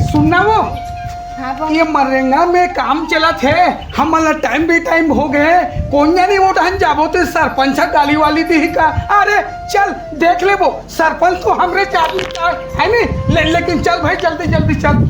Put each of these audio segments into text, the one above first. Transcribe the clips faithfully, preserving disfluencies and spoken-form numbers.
सुनना वो, हाँ, बोल। ये मरेंगा में काम चलत हे, हमन ला टाइम बे टाइम हो गए, कोन जानी वो डहन जाबो ते सरपंच ह गाली वाली दिही का। अरे चल देख लेबो, सरपंच तो हमरे चाबी का है नी, ले, लेकिन चल भाई जल्दी जल्दी चल।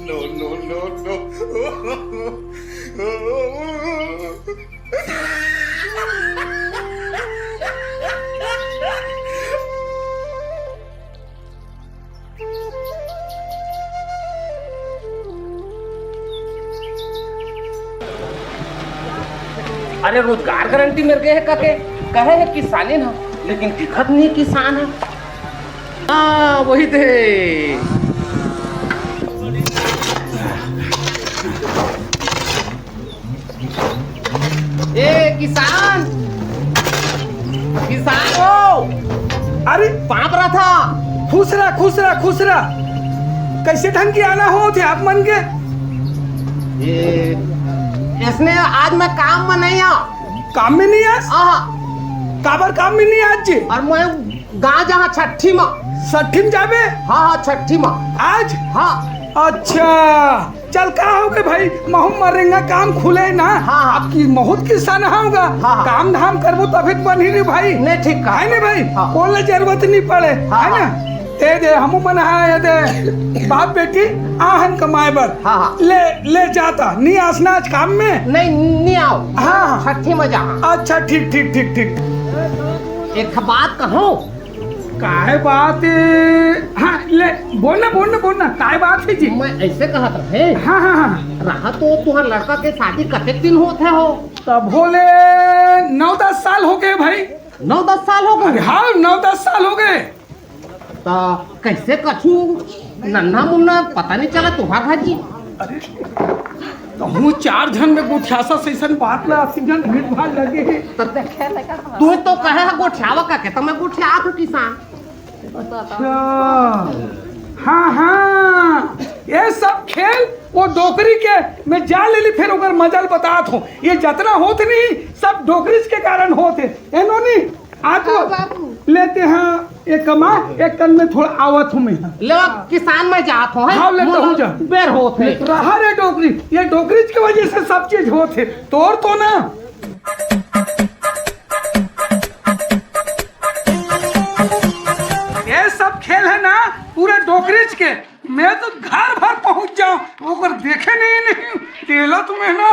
No, no, no, no. अरे, रोजगार गारंटी मिल गए हे कके कहे हे किसानी न, लेकिन दिखत नहीं किसान हे। हाँ, वही थे। ए किसान, किसान हो। अरे पाप रहा था। खुश रहा, खुश रहा, खुश रहा। कैसे ढंग के आना होथे आप मन के? ए, इसने आज मैं काम में नहीं आ। काम में नहीं आस? हाँ। काबर काम में नहीं आज जी? और मैं गाँव जहाँ छठी में। छठी में जाबे? हाँ, हाँ, छठी में। आज? हाँ। अच्छा, चल का होगे भाई, महू मरेंगा काम खुले ना। हाँ, हाँ। अब की बहुत किसान होगा। हाँ, हाँ। काम धाम करबो तभी तो बनही रे भाई। नहीं, ठीक कहा। है ना भाई? हाँ। कोई जरूरत नहीं पड़े, हाँ, है ना? हाँ। दे दे, हमू मन हा, ये दे, बाप बेटी आहन कमाए बर। हाँ, हाँ। ले, ले जाता, नहीं आसना आज काम में? नहीं, नहीं आओ। हाँ, हाँ। छठी में जा। अच्छा, ठीक, ठीक, ठीक, ठीक। एक बात कहूँ? काहे बात? हाँ, ले, बोलना, बोलना, बोलना, काय बात है जी? मैं ऐसे कहत रहे। हाँ, हाँ, हाँ। रहा तो तुहार लड़का के शादी कतेक दिन होत हे हो? तब होले नौ दस साल हो गए भाई। नौ दस साल हो गए? अरे हाँ, नौ दस साल हो गए। त कैसे कछु नन्हा मुन्ना पता नहीं चला तुहार भाजी? अरे, कहूँ चार झन में गोठियासा सैसन बात ला, अस्सी झन भीड़ भाड़ लगे हे। त देखे लगा। तू तो कहे है गोठियावा का के, त मैं गोठियात हूँ किसान। अच्छा, हाँ, हाँ, ये सब खेल वो डोकरी के, मैं जा लेली, फिर ओकर मजा ल बतात हूँ। ये जतना होत नहीं, सब डोकरीच के कारण होत हे। ए नोनी, आ तो हाँ, बाबू। लेते हैं, एक कमा, एक कन में थोड़ा आवत हूँ मैं। ले अब किसान में जात हो, हैं? हाँ, ले तो मोला हूँ जा। बेर होत है। रहा रे डोकरी, ये डोकरीच के वजह से सब चीज होत है। तोर तो ना। ये सब खेल है ना, पूरा डोकरीच के। मैं तो घर भर पहुंच जाऊं, ओकर देखे नहीं, नहीं, तेला तुम्हें ना।